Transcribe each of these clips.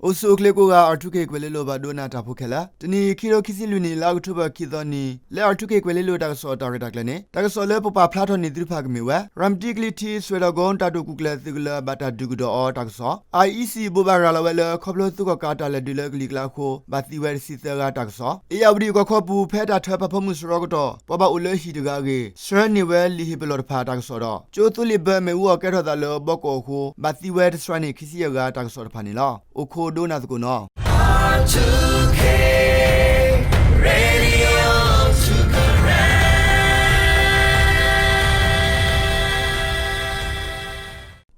အိၣ်ဆူၣ်အိၣ်ချ့ကိးဂၤ R two K ကွဲၤလ့လိၤဘၣ်ဒိနၤတၢ်ဖိခဲလၢာ်, တနံၤအံၤ ခံကထိခံဆံလွံၢ်နံၣ် လါအီးကထိဘၢၣ် ခံသီနံၤ လၢ R two K ကွဲၤလ့လိၤတၢ်ကစီၣ်တၢ်ရဲၣ်တၢ်ကျဲၤန့ၣ် တၢ်ကစီၣ်လၢပပာ်ဖျါထီၣ်န့ၢ်သုတဖၣ်ကမ့ၢ်ဝဲ ရၤမတံကလံၤထံး စွဲၣ်ဒီးကိတၢ်တိာ်ကူၣ်ကျဲၤသုးကလၢၤ ဘၣ်တၢ်ဒုးကဒီးအီၤတၢ်ကစီၣ်, IEC ဘိးဘၣ်ရၤလီၤဝဲလၢ ခီဖျိသုးကီၣ်ကးတၢ်လဲၤဒုးလၢကလံၤကျါအဃိ ဘၣ်သံဝဲတဆံသၢဂၤတၢ်ကစီၣ်, အ့ၣ်ယၣ်ဝတံၣ်ကီၢ်ခီပူၤ ဖဲတၢ်ထၢဖးဖီမုၢ်စရီကတီၢ် ပှၤဘၣ်အိၣ်လၢဟံၣ်တဂၤအဂ့ၢ် ဆှၢန့ၢ်ဝဲလံာ်ဟ့ၣ်ပလီၢ်တဖၣ်တၢ်ကစီၣ်ဒီး ကၠိသိလ့ၣ်ဘၢမ့ၣ်အူအီၣ်ကဲထီၣ်သးလၢဘီကီာ်အဃိ ဘၣ်သံဝဲတစှၤန့ၢ်ခံဆံယဲၢ်ဂၤတၢ်ကစီၣ်တဖၣ်န့ၣ်လီၤ. အိၣ်ခိးဒိနၤသကိးနီၤ.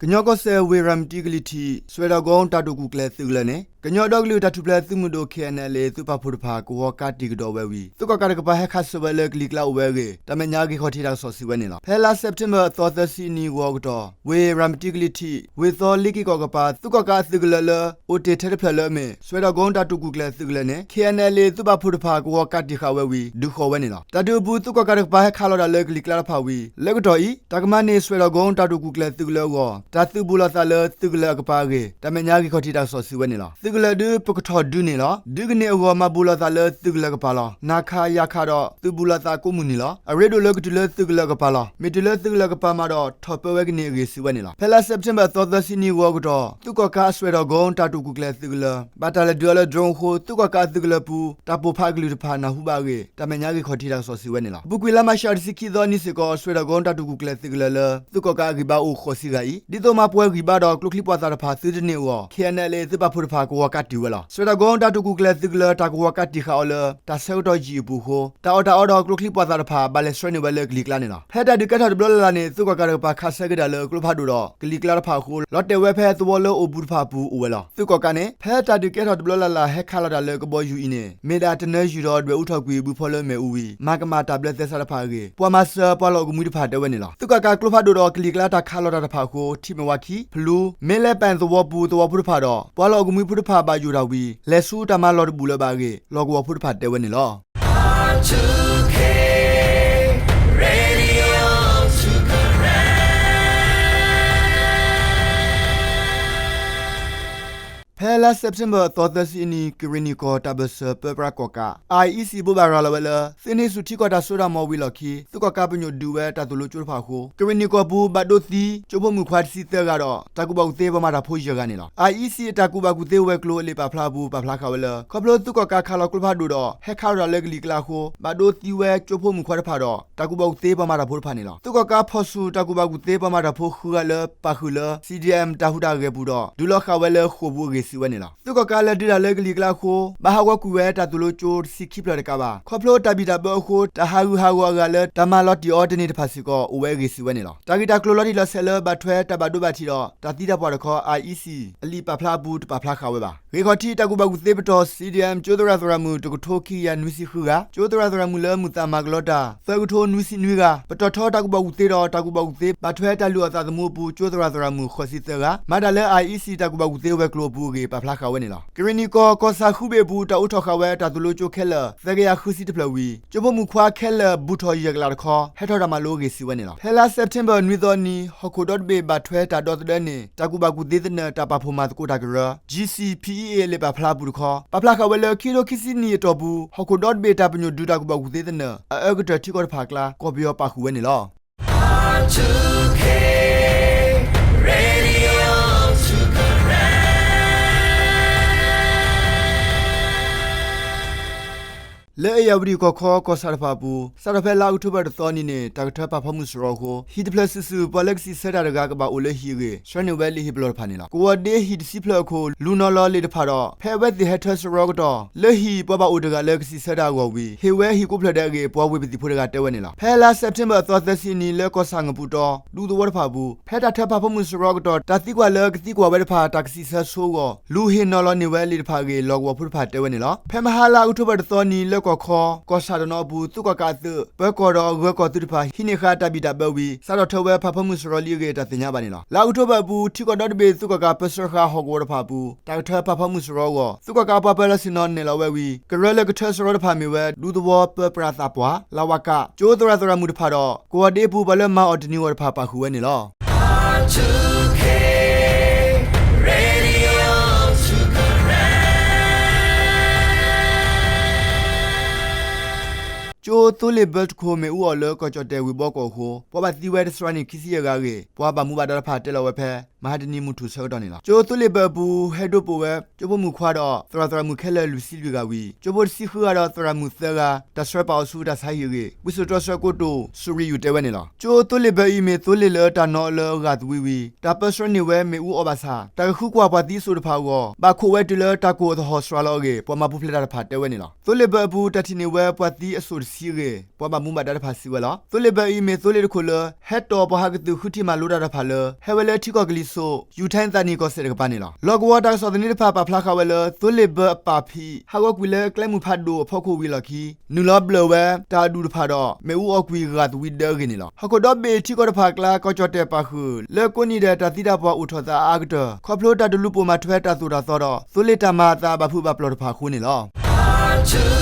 ကညီကီၢ်စဲၣ်ဝ့ၢ်ရၤမတံကလံၤထံး စွဲၣ်ဒီးကိတၢ်တိာ်ကူၣ်ကျဲၤသုးကလၢၤန့ၣ် ကညီဒီကလုာ်တၢ်ထူၣ်ဖျဲးသုးမုၢ်ဒိၣ် KNLA သုးပာ်ဖှိၣ်တဖၣ် ကဝီၤကးတံာ်ကဒီးဝဲဝံၤ သုးကီၣ်ကးတကပၤဟဲခးဆၢဝဲလၢကလံၤကျါအိၣ်ဝဲအဂ့ၢ် တၢ်မဲာ်ညါဂ့ၢ်ခီၣ်ထံးတၢ်ကစီၣ်စံးဝဲန့ၣ်လီၤ. ဖဲလါစဲးပထ့ဘၢၣ်အသီသၢဆံနံၤဂီၤကတီၢ် ဝ့ၢ်ရၤမတံကလံၤထံး ဝ့ၢ်သီလ့က့ၢ်ကီၢ်ကပၤ သုးကီၣ်ကးအသုးကလၢၤလၢ အိၣ်တ့ၢ်ထဲတဖျၢၣ်လၢအမ့ၢ် စွဲၣ်ဒီးကိတၢ်တိာ်ကူၣ်ကျဲၤသုးကလၢၤန့ၣ် KNLA သုးပာ်ဖှိၣ်တဖၣ် ကဝီၤကးတံာ်ဃာ်ဝဲဝံၤ ဒုးဃီၤဝဲန့ၣ်လီၤ. တၢ်ဒုးအပူၤ သုးကီၣ်ကးတကပၤဟဲခးလီၤတၢ်လၢကလံၤကျါတဖၣ်ဝံၤ လၢကတီၢ်အံၤ တၢ်ကမၤန့ၢ် စွဲၣ်ဒီးကိတၢ်တိာ်ကူၣ်ကျဲၤသုးကလၢၤအဂီၢ် တၢ်သုးဘူးလိာ်သးလၢသုးကလၢၤအကပၤအဂ့ၢ် တၢ်မဲာ်ညါဂ့ၢ်ခီၣ်ထံးတၢ်ကစီၣ်စံးဝဲန့ၣ်လီၤ. သုးကလၢၤဒုးပကထီၣ်ဒုးန့ၢ်လီၤ. ဒုးကန့ၢ်အဂီၢ် မၤဘူးလိာ်သးလၢသုးကလၢၤကပၤလီၤ. နၤခးယၤခးဒီး သုးဘူးလိာ်သးကိးမုၢ်နံၤလီၤ. အရ့ဒိၣ်လၢကတုၤလၢသုးကလၢၤကပၤလီၤ. မ့ၢ်တုၤလၢသုးကလၢၤကပၤမးဒီး ထီၣ်ပၢဝဲကန့ၢ်အဂ့ၢ်စံးဝဲန့ၣ်လီၤ. ဖဲလါစဲးပထ့ဘၢၣ်အသီသၢဆံနံၤဂီၤကတီၢ် သုးကီၣ်ကးအစွဲၣ်ဒီးကိတၢ်တိာ်ကူၣ်ကျဲၤသုးကလၢၤ ဘၣ်တၢ်လဲၤဒုးအီၤလၢ drone အဃိ သုးကီၣ်ကးအသုးကလၢၤပူၤ တၢ်ပိာ်ဖးအကလုၢ်တဖၣ်နၢ်ဟူဘၣ်အဂ့ၢ် တၢ်မဲာ်ညါဂ့ၢ်ခီၣ်ထံးတၢ်ကစီၣ်စံးဝဲန့ၣ်လီၤ. အပူၤကွံာ်လါမးရှးတဆံခံသီနံၤစ့ၢ်ကီး စွဲၣ်ဒီးကိတၢ်တိာ်ကူၣ်ကျဲၤသုးကလၢၤလၢ သုးကီၣ်ကးအဂံၢ်ဘါအိၣ်ဃိးဆံဂၤအံၤ ဒ်သိးမၤပှဲၤဂံၢ်ဘါဒီးကျိချံပှာ်သၣ်တဖၣ်သုတန့ၢ်အဂီၢ် KNLA သုးပာ်ဖှိၣ်တဖၣ်ကဝီၤကးတံာ်ဝဲလီၤ. စွဲၣ်ဒီးကိတၢ်တိာ်ကူၣ်ကျဲၤသုးကလၢၤ တၢ်ကဝီၤကးတံာ်ဃာ်အီၤလၢ တၢ်ဆၢကတီၢ်ယံာ်အပူၤအဃိ တၢ်အီၣ်တၢ်အီဒီးကျိချံပှာ်သၣ်တဖၣ် ဘၣ်လဲၤဆှၢန့ၢ်ဝဲလၢကလံၤကျါန့ၣ်လီၤ. ဖဲတၢ်ဒုးကဲထီၣ်တဘျီလၢ်လၢ်န့ၣ် သုးကီၣ်ကးတကပၤခးဆၢက့ၤတၢ်လၢကျိဖးဒိၣ်ဒီးကလံၤကျါတဖၣ်အဃိ လီၤတဲာ်ဝဲဖဲသဝီလၢအိၣ်ဘူးတဖၣ်အပူၤအိၣ်ဝဲလီၤ. သုးကီၣ်ကးန့ၣ် ဖဲတၢ်ဒုးကဲထီၣ်တဘျီလၢ်လၢ် ဟဲခးလီၤတၢ်လၢကဘီယူၤအံၤန့ၣ် မ့ၢ်ဒၣ်တနၢၤယုၢ်ဒီးဒွဲၣ်အူထီၣ်ကွံာ် ဘုဖီလၢမဲာ်အူဝံၤ မၤကမၣ်တၢ်ဘျၢသဲစးတဖၣ်အဂ့ၢ် ပှၤမၤစၢၤပှၤလီၢ်အိၣ်ကမှံတဖၣ်တဲဝဲန့ၣ်လီၤ. သုးကီၣ်ကးကျိဖးဒိၣ်ဒီးကလံၤကျါတၢ်ခးလီၤတၢ်တဖၣ်အဃိ ထံးမဲၢ်ဝါခံ ဖလူ မ့ၢ်လဲပၣ်သဝီပူၤသဝီဖိတဖၣ်ဒီး ပှၤလီၢ်အိၣ်ကမှံဖိတဖၣ်ဘၣ်ယိၣ်တၢ်ဝံၤ လဲၤဆူတၢ်မၤလီၢ်တဘူၣ်လၢၤဘၣ်အဂ့ၢ် လီၢ်ကဝီၤဖိတဖၣ်တဲဝဲန့ၣ်လီၤ. ဖဲလါစဲးပထ့ဘၢၣ်အသီသၢဆံအနံၤ ကရ့ၣ်နံၣ်ကီၢ်တၢ်ဘၢၣ်စၢၤပၢပြးကီၣ်ကး IEC ဘိးဘၣ်ရၤလီၤဝဲလၢ သုးန့ၢ်ဆူၣ်ထံကီၢ်တၢ်စိတၢ်ကမီၤဝံၤအလီၢ်ခံ သုးကီၣ်ကးပညိၣ်ဒုးဝဲတၢ်သိၣ်လိကၠိတဖၣ်အဃိ ကရ့ၣ်နံၣ်ကီၢ်ပူၤ ဘၣ်ဒိသံကၠိဖိမုၣ်ခွါတဆံသၢဂၤဒီး တၢ်ကူၣ်ဘၣ်ကူၣ်သ့ပှၤမၤတၢ်ဖိယဲၢ်ဂၤန့ၣ်လီၤ. IEC အတၢ်ကူၣ်ဘၣ်ကူၣ်သ့ဝဲၤကျိၤအလံာ်ပာ်ဖျါအပူၤ ပာ်ဖျါဃာ်ဝဲလၢ ခီဖျိသုးကီၣ်ကးခးလီၤကျိဖးဒိၣ်ဒီး ဟဲခးလီၤတၢ်လၢကလံၤကျါအဃိ ဘၣ်ဒိသံဝဲကၠိဖိမုၣ်ခွါတဖၣ်ဒီး တၢ်ကူၣ်ဘၣ်ကူၣ်သ့ပှၤမၤတၢ်ဖိတဖၣ်န့ၣ်လီၤ. သုးကီၣ်ကးဖီၣ်ဆူၣ်တၢ်ကူၣ်ဘၣ်ကူၣ်သ့ပှၤမၤတၢ်ဖိဃုဂၤလၢပာ်ဃုာ်လၢ CDM တၢ်ဟူးတၢ်ဂဲၤပူၤဒီး ဒုးလီၤဃာ်ဝဲလၢဃိာ်ပူၤအဂ့ၢ်စံးဝဲန့ၣ်လီၤ. သုးကီၣ်ကးလဲၤဒုးတၢ်လၢကလံၤကျါအဃိ ဘၣ်ဟးဂီၤကွံာ်ဝဲတၢ်သိၣ်လိကၠိတဆံခံဖျၢၣ်တကးဘၣ်. ခီဖျိတၢ်ဘံၣ်တၢ်ဘၢအဃိ တၢ်ဟးဂူာ်ဟးဂီၤအဂၤလၢတၢ်မၤလီၤတံၢ်အီၤတန့ၢ်တဖၣ်စ့ၢ်ကီး အိၣ်ဝဲအဂ့ၢ်စံးဝဲန့ၣ်လီၤ. တၢ်ဂ့ၢ်တၢ်ကျိၤလီၤတံၢ်လီၤဆဲးလၢဘၣ်ထွဲတၢ်ဘၣ်ဒိဘၣ်ထံးဒီး တၢ်သံတၢ်ပှၢ်တခီ IEC အလံာ်ပာ်ဖျါအပူၤတပာ်ဖျါဃာ်ဝဲဘၣ်. ဂ့ၢ်ခီၣ်ထံးတၢ်ကူၣ်ဘၣ်ကူၣ်သ့ပတီၢ် CDM ကၠိသရၣ်သရၣ်မုၣ်တကထိခံကယၤနွံဆံဃုဂၤ, ကၠိသရၣ်သရၣ်မုၣ်လၢမုၢ်သးမၤကလီတၢ် သၢကထိနွံဆံနွံဂၤ, ပတီၢ်ထီတၢ်ကူၣ်ဘၣ်ကူၣ်သ့ဒီး တၢ်ကူၣ်ဘၣ်ကူၣ်သ့ဘၣ်ထွဲတၢ်လုၢ်အီၣ်သးသမူအပူၤ ကၠိသရၣ်သရၣ်မုၣ်ဃိးဆံသၢဂၤ မၤတၢ်လၢ IEC တၢ်ကူၣ်ဘၣ်ကူၣ်သ့ဝဲၤကျိၤအပူၤအဂ့ၢ် ပာ်ဖျါဃာ်ဝဲန့ၣ်လီၤ. ကရ့ၣ်နံၣ်ကီၢ် ကီၢ်ဆၣ်ဃုဘ့ၣ်အပူၤ တၢ်အိးထီၣ်ဃာ်ဝဲတၢ်သိၣ်လိကၠိခဲလၢာ် သၢကယၤဃုဆံတဖျၢၣ်ဝံၤ ကၠိဖိမုၣ်ခွါခဲလၢာ် ဘူးထီၣ်ယဲၢ်ကလးတခီ ဟဲထီၣ်တၢ်မၤလိအဂ့ၢ်စံးဝဲန့ၣ်လီၤ. ဖဲလါစဲးပထ့ဘၢၣ်နွံသီနံၤ ဟီၣ်ခိၣ်ဒီတဘ့ၣ်ဘၣ်ထွဲတၢ်ဒီသဒၢန့ၢ် တၢ်ကူၣ်ဘၣ်ကူၣ်သ့သနၢၣ်တၢ်ပာ်ဖှိၣ်မၤသကိးတၢ်ကရၢ GCPEA အလံာ်ပာ်ဖျါအပူၤတခီ ပာ်ဖျါဃာ်ဝဲလၢ ခံကထိခံဆံနံၣ်အတီၢ်ပူၤ ဟီၣ်ခိၣ်ဒီတဘ့ၣ်တၢ်ပညိၣ်ဒုးတၢ်ကူၣ်ဘၣ်ကူၣ်သ့သနၢၣ် အအၢကတၢၢ်ထံကီၢ်တဖၣ်အကျါ ကီၢ်ပယီၤပာ်ဃုာ်ဝဲန့ၣ်လီၤ. လၢအ့ၣ်ယၣ်ဝတံၣ်ကီၢ်ခီ ကီၢ်ဆၣ်တဖၣ်အပူၤ စးထီၣ်ဖဲလါအီးကထိဘၢၣ်တသီနံၤန့ၣ် တၢ်ကထၢဖးဖီမုၢ်စရီအဃိ ဟံၣ်တဖျၢၣ်စုာ်စုာ် ပှၤလၢကစံးဆၢတၢ်တဂၤကဘၣ်အိၣ်လၢဟံၣ်အဂ့ၢ် ဆှၢန့ၢ်ဝဲလံာ်ဟ့ၣ်ပလီၢ်တဖၣ်န့ၣ်လီၤ. ကဝီၤဒ့ဟံၣ်တဆံဖျၢၣ်အခိၣ် လူၤနီၤလီၤလ့ၣ်တဖၣ်ဒီး ဖဲအဝဲသ့ၣ်ဟဲထၢစရီကတီၢ် လၢဟံၣ်ပှၤဘၣ်အိၣ်တဂၤလၢကစံးဆၢတၢ်အဂီၢ်ဝံၤ ဟ့ၣ်ဝဲဟံၣ်ကိးဖျၢၣ်ဒဲးအဂ့ၢ် ပှၤဝ့ၢ်ပသံၣ်ဖိတဂၤတဲဝဲန့ၣ်လီၤ. ဖဲလါစဲးပထ့ဘၢၣ်အသီသၢဆံနံၤ လၢကီၢ်ဆၣ်ငပူၤတီ ဒူသဝီတဖၣ်အပူၤ ဖဲတၢ်ထၢဖးဖီမုၢ်စရီကတီၢ် တၢ်သံကွၢ်လၢကသံကွၢ်ဝဲတဖၣ် တၢ်ကစံးဆၢဆိအဂီၢ် လူၤဟ့ၣ်နီၤလီၤန့ၢ်ဝဲလ့ၣ်တဖၣ်အဂ့ၢ် လီၢ်ကဝီၤဖိတဖၣ်တဲဝဲန့ၣ်လီၤ. ဖဲမဟါလါအီးကထိဘၢၣ်တသီနံၤ လၢ ကီၢ်ခီ ကီၢ်ဆၣ်တနီၤအပူၤ သုးကီၣ်ကးအသုး ပၢၤကီၢ်ဒီးဂၢၤကီၢ်သုးတဖၣ် ဟံးန့ၢ်ဃာ်တၢ်ဘံၣ်တၢ်ဘၢဝံၤ စးထီၣ်ထၢဝဲဖးဖၢမုၢ်စရီလံအဂ့ၢ် တၢ်သ့ၣ်ညါဘၣ်န့ၣ်လီၤ. လါအီးကထိဘၢၣ်အပူၤ ထံကီၢ်ဒီတဘ့ၣ် သုးကီၣ်ကးပၢဆှၢဃာ်ဟီၣ်ကဝီၤတဖၣ်အပူၤ တၢ်ကထၢဖးဖၢမုၢ်စရီအဂီၢ် သုးကီၣ်ကးပှၤပၢၤလီၢ်ဆ့ၣ်နီၤနဲၣ်လီၤဝဲဝံၤ ကရၢလၢကထၢစရီတဖၣ်မ့ၢ်ဝဲ ဒူသဝီပၢပြးသးပှၢ် လဝက ကၠိသရၣ်သရၣ်မုၣ်တဖၣ်ဒီး ကဝီၤဒ့အပူၤပှၤလၢမၤအီၣ်တနံၤဂီၤတဖၣ် ပာ်ဃုာ်ဝဲန့ၣ်လီၤ. ကၠိသိလ့ၣ်ဘၢတခိၣ် မ့ၣ်အူအီၣ်လၢကီၢ်ကၠီၣ်တဲၣ်ဝ့ၢ်ဘီကီၢ်အဃိ ပှၤဘၣ်သံဝဲတစှၤန့ၢ်ခံဆံယဲၢ်ဂၤအဂ့ၢ် ပှၤဘၣ်မူဘၣ်ဒါတဖၣ်တဲလီၤဝဲဖဲ မဟါတနံၤမုၢ်ထူၣ်ဆၢကတီၢ်န့ၣ်လီၤ. ကၠိသိလ့ၣ်ဘၢအပူၤ ဟဲဒိပိာ်ဝဲ ကၠိဖိမုၣ်ခွါဒီး သရၣ်သရၣ်မုၣ်ခဲလၢာ်လွံၢ်ဆံလွံၢ်ဂၤဝံၤ ကၠိဖိတဆံဃုဂၤဒီးသရၣ်မုၣ်သၢဂၤ တၢ်ဆှၢပာ်အီၤဆူတၢ်ဆါဟံၣ်အဂ့ၢ် ဝံစိာ်တြီဆၢကိတိာ် စူၤရံယူၤတဲဝဲန့ၣ်လီၤ. ကၠိသိလ့ၣ်ဘၢအံၤမ့ၢ်သိလ့ၣ်လၢတၢ်နီၢ်အၢလၢအဂၢ်သဝံဝံၤ တၢ်ပၢဆှၢန့ၢ်ဝဲမ့ၣ်အူအီၣ်ဘၣ်ဆၣ် တၢ်ကဃုကွၢ်ပှၤသံအစိၣ်တဖၣ်အဂီၢ် ဘၣ်ခိးဝဲတုၤလၢတၢ်ကိၢ်အသဟီၣ်စှၤလီၤအဂ့ၢ် ပှၤမၤပူၤဖျဲးတၢ်တဖၣ်တဲဝဲန့ၣ်လီၤ. သိလ့ၣ်ဘၢအပူၤ တၢ်ထံၣ်န့ၢ်ဝဲပှၤသံအစိၣ်တဆံအဂ့ၢ် ပှၤဘၣ်မူဘၣ်ဒါတဖၣ်စံးဝဲလီၤ. သိလ့ၣ်ဘၢအံၤမ့ၢ်သိလ့ၣ်တခိၣ်လၢ ဟဲတီၣ်ပှၤဟးကသုၣ်ဃုထံၣ်မၤလိတၢ်တဖၣ်လၢ ဟဲဝဲလၢထံကီၢ်ကလံၤစိး ယူၤထဲသးနံၣ်ကီၢ်စဲၣ်တကပၤန့ၣ်လီၤ. လီၢ်ကဝီၤတၢ်ကစီၣ်သန့တဖၣ်ပာ်ဖျါဃာ်ဝဲလၢ သိလ့ၣ်ဘၢအပၢ်ဖံး ဟးဂီၤကွံာ်လၢကျဲမုၢ်ဖးဒိၣ်အဖီခိၣ်ဝံၤအလီၢ်ခံ နုာ်လီၤဘျၢၣ်ဝဲ တၢ်အဒူၣ်တဖၣ်ဒီး မ့ၣ်အူအီၣ်ကွံာ်ဂၢ်သဝံဒၢအဂ့ၢ်န့ၣ်လီၤ. ဟီၣ်ခိၣ်ဒီဘ့ၣ်ထံကီၢ်တဖၣ်အကျါ ကီၢ်ကၠီၣ်တဲၣ်ပာ်ဃုာ် လၢကိးနံၤဒဲးတၢ်သံတၢ်ပှၢ်အိၣ်ထီၣ်သးအါအါကတၢၢ် ခီဖျိတၢ်တလူၤပိာ်မၤထွဲတၢ်သိၣ်တၢ်သီဒီး သိလ့ၣ်တၢ်မၤအသးဘၣ်ဖုးဘၣ်ပျီၢ်တဖၣ်အဃိန့ၣ်လီၤ.